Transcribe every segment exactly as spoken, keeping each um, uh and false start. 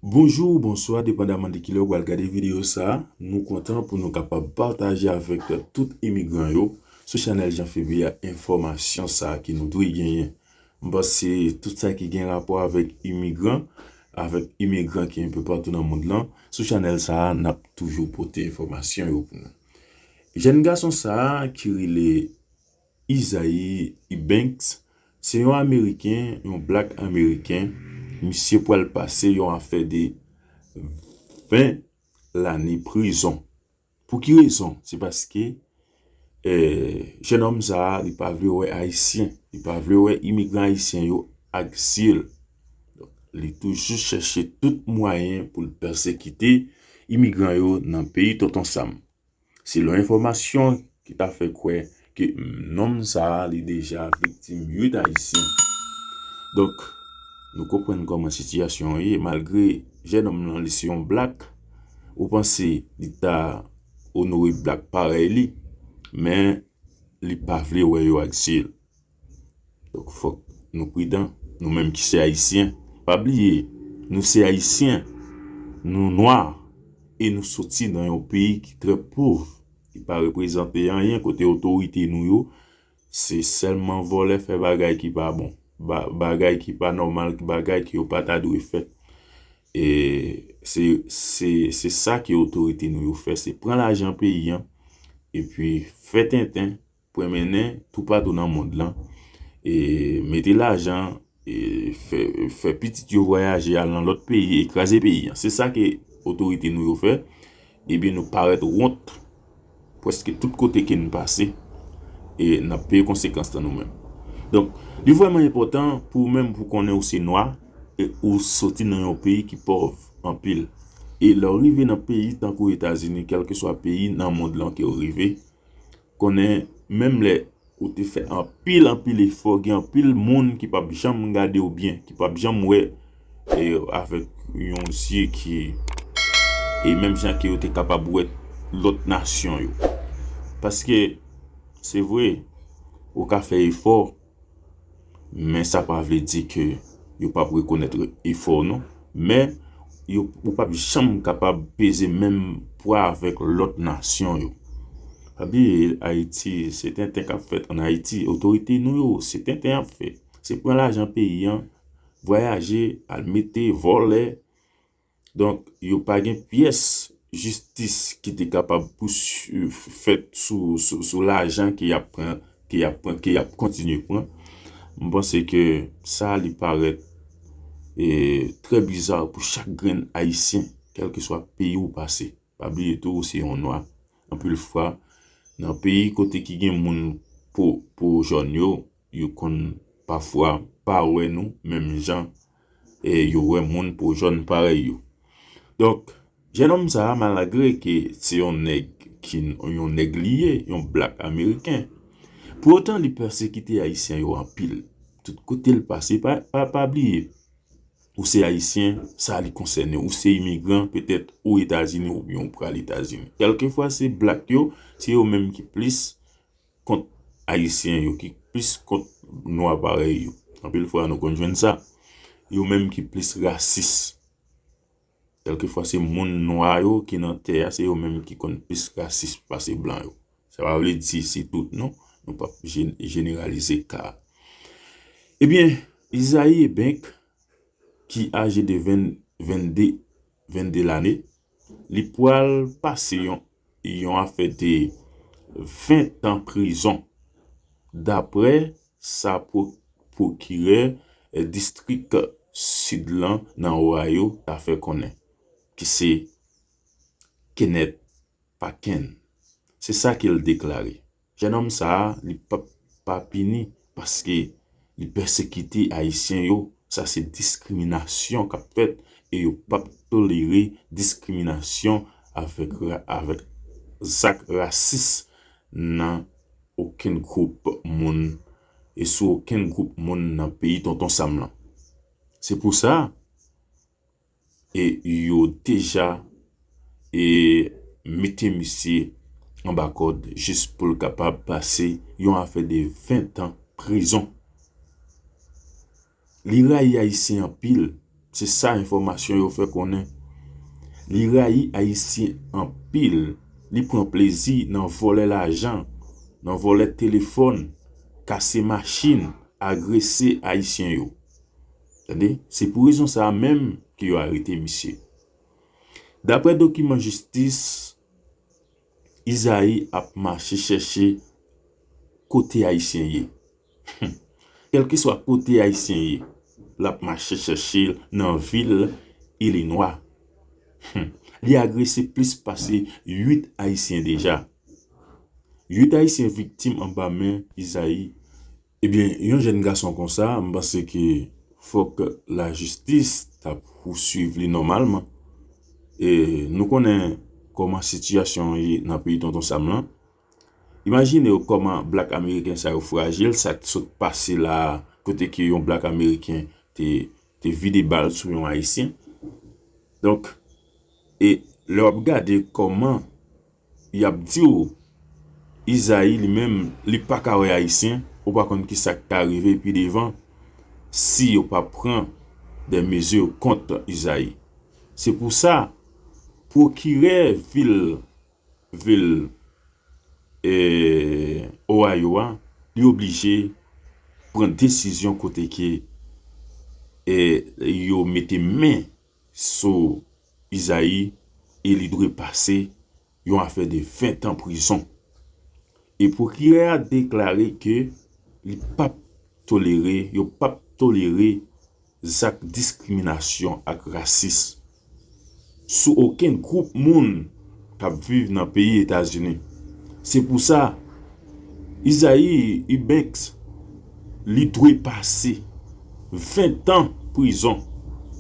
Bonjou, bonswa, depandaman de kilè ou pral gade videyo sa a, nou kontan pou nou kapab pataje avèk tout imigran yo sou chanèl Jean Febe a enfòmasyon sa a ke nou dwe genyen. M panse tout sa ki gen rapò avèk imigran, avèk imigran ki enpe patou nan mond lan, sou chanèl sa a, n ap toujou pote enfòmasyon yo pou nou. Jèn gason sa a ki rele Isaïe Banks, se yon Ameriken, yon blak Ameriken. Misye pral pase yon afè de ven lane prizon. Pou ki rezon? Se paske eh, jèn òm sa a, li pa vle wè Ayisyen. Li pa vle wè imigran ayisyen yo ak zye l. Donk, li toujou chèche tout mwayen pou l pèsekite imigran yo nan peyi Tonton Sam. Selon enfòmasyon ki ta fè kwè ke nonm sa a, li deja viktim uit Ayisyen. Donk, nou konprann kòman sitiyasyon an ye, malgre jèn òm lan, li se yon blak, ou panse li ta onore blak parèy li, men li pa vle wè yo ak zye l. Donk, fòk nou pridan, nou menm ki se Ayisyen. Pa bliye, nou se Ayisyen, nou nwa, e nou soti nan yon peyi ki trè pòv, ki pa reprezante anyen, kote otorite nou yo, se sèlman vòlè, fè bagay ki pa bon, ba- bagay ki pa nòmal, bagay ke yo pa ta dwe fè. E se, se, se sa ke otorite nou yo fè, se pran lajan peyi an, epi fè tenten, pran mennen toupatou nan mond lan, e mete lajan, e fè, fè pitit yo vwayaje al nan lòt peyi e kraze peyi an. Se sa ke otorite nou yo fè. Ebyen, nou parèt wont prèske tout kote ke n pase, e n ap peye konsekans lan nou menm. Donk, li vrèman enpòtan pou ou menm pou konnen ou se nwa e ou soti nan yon peyi ki pòv anpil. E lè w rive nan peyi tankou Etazini, kèlkeswa peyi nan mond lan ke w rive, konnen menm lè ou te fè anpil, anpil efò, gen anpil moun ki p ap janm gade w byen, ki p ap janm wè e avèk yon zye ki e menm jan ke yo te kapab wè lòt nasyon yo. Paske se vre, ou ka fè efò, men sa pa vle di ke yo p ap rekonèt efò w non. Men yo, ou p ap janm kapab peze menm pwa avèk lòt nasyon yo. Pa bliye, Ayiti, se tenten k ap fèt ann Ayiti. Otorite nou yo, se tenten y ap fè. Se pran lajan peyi an, vwayaje, al mete, vòlè. Donk, yo pa gen pyès jistis ki te kapab pousuiv, fèt sou, sou, sou lajan ke y ap pran, ke y ap pran, ke y ap kontinye pran. M panse ke sa, li parèt e, trè biza pou chak grenn Ayisyen, kèlkeswa peyi ou pase. Pa bliye tou, ou se yon nwa. Anpil fwa, nan peyi kote ki gen moun po, po jòn yo, yo konn pafwa pa wè nou menm jan e yo wè moun po jòn parèy yo. Donk, jèn òm sa a, malgre ke se yon nèg ki, yon nèg li ye, yon blak ameriken, pou otan li pèsekite Ayisyen yo anpil. Tout kote l pase, pa, pa, pa bliye, ou se Ayisyen, sa li konsène. Ou se imigran, petèt ou Etazini oubyen ou pral Etazini. Kèlkefwa se blak yo, se yo menm ki plis kont Ayisyen yo, ki plis kont nwa parèy yo. Anpil fwa, nou konn jwenn sa. Yo menm ki plis rasis. Kèlkefwa se moun nwa yo ki nan tè a, se yo menm ki konn plis rasis pase blan yo. Sa pa vle di se tout, non. Nou p ap jen- jeneralize ka a. Ebyen, Isaïe Banks, ki aje de ven, vennde, vennde lane, li pral pase yon, yon afè de ven tan prizon, daprè sa pwo- pwokirè distrik sid lan nan Ohio ta fè konnen, ki se Kenneth Paquin. Se sa ke l deklare. Jèn òm sa a, li p ap pa pini paske li pèsekite Ayisyen yo. Sa se diskriminasyon k ap fèt e yo p ap tolere diskriminasyon avèk, ra- avèk zak rasis nan okenn gwoup moun e sou okenn gwoup moun nan peyi Tonton Sam lan. Se pou sa, e yo deja e mete misye anba kòd jis pou l kapab pase yon afè de ven tan prizon. Li rayi Ayisyen anpil. Se sa enfòmasyon yo fè konnen. Li rayi Ayisyen anpil. Li pran plezi nan vòlè lajan, nan vòlè telefòn, kase machin, agrese Ayisyen yo. Tande? Se pou rezon sa a menm ke yo arete misye. Daprè dokiman jistis, Izayi ap mache chèche kote Ayisyen ye. Kèlkeswa kote Ayisyen ye, l ap mache chèche l nan vil Ilinwa. Li agrese plis pase uit Ayisyen deja. Uit Ayisyen viktim anba men Izayi. Ebyen, yon jèn gason konsa, m panse ke fòk lajistis ta pouswiv li nòmalman. E nou konnen kòman sitiyasyon an ye nan peyi Tonton Sam lan. Imajine w kòman blak ameriken sa yo frajil, sa k sot pase la a, kote ke yon blak ameriken te, te vide bal sou yon Ayisyen. Donk, e lè w ap gade kòman y ap di w Izayi li menm, li pa ka wè Ayisyen, ou pa konn ki sa k ka rive pi devan si yo pa pran de mezi kont Izayi. Se pou sa, pwokirè vil, vil, e, Ohio a, li oblije pran desizyon kote ke, e, yo mete men sou Izayi e li dwe pase yon afè de ven tan prizon. E pwokirè a deklare ke li p ap tolere, yo p ap tolere zak diskriminasyon ak rasis sou okenn gwoup moun k ap viv nan peyi Etazini. Se pou sa, Izayi Eubanks, li dwe pase ven tan prizon.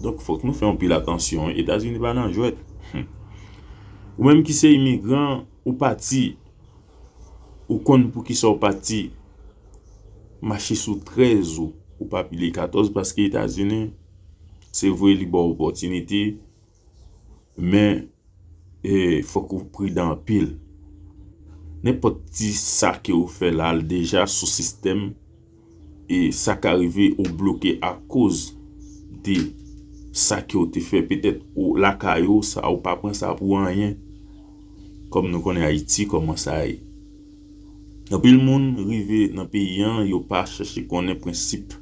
Donk, fòk nou fè anpil atansyon. Etazini pa nan jwèt. Ou menm ki se imigran, ou pati, ou konn poukisa w pati. Mache sou trèz ou, ou pa pile katòz, paske Etazini, se vre, li ba w opòtinite, men, e, fòk ou pridan anpil. Nenpòt ti sa ke ou fè la, l deja sou sistèm, e sa ka rive ou bloke akoz de sa ke ou te fè. Petèt ou lakay ou, sa, ou pa pran sa pou anyen. Kòm nou konnen Ayiti, kòman sa ye. Anpil moun rive nan peyi an, yo pa chèche konnen prensip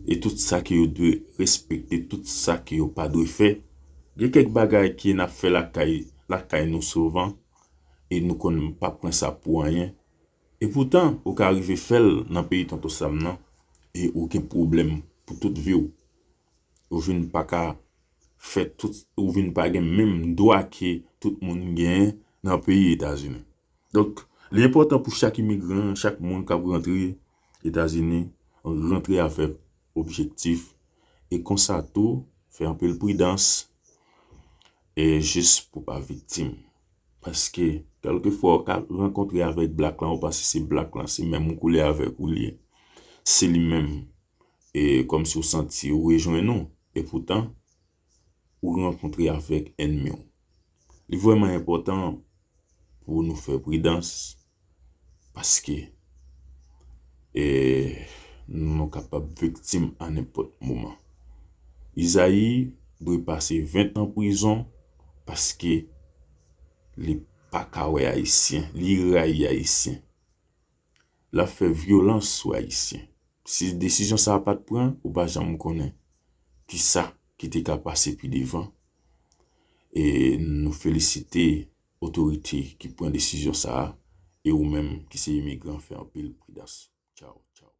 e tout sa ke yo dwe respekte, tout sa ke yo pa dwe fè. Gen kèk bagay ke n ap fè lakay, lakay nou souvan, e nou konn pa pran sa pou anyen. Epoutan, ou ka rive fè l nan peyi Tonton Sam nan, e ou gen pwoblèm pou tout vi w. Ou vin pa ka fè tout, ou vin pa gen menm dwa ke tout moun genyen nan peyi Etazini. Donk, li enpòtan pou chak imigran, chak moun k ap rantre Etazini, rantre avèk objektif, e konsa tou, fè anpil pridans, e jis pou pa viktim. Paske, kèlkefwa ou ka rankontre avèk blak lan, ou panse se blak lan, se menm koulè avèk ou li ye. Se li menm, e kòmsi ou santi ou rejwenn ou. Epoutan, ou rankontre avèk ènmi w. Li vrèman enpòtan pou nou fè pridans, paske, e, nou kapab viktim a nenpòt moman. Izayi dwe pase ven tan prizon paske li pa ka wè Ayisyen, li rayi Ayisyen. L ap fè vyolans sou Ayisyen. Si desizyon sa a pa t pran, ou pa janm konnen kisa ki te ka pase pi devan. E nou felisite otorite ki pran desizyon sa a, e ou menm ki se imigran, fè anpil pridans. Tchaw, tchaw.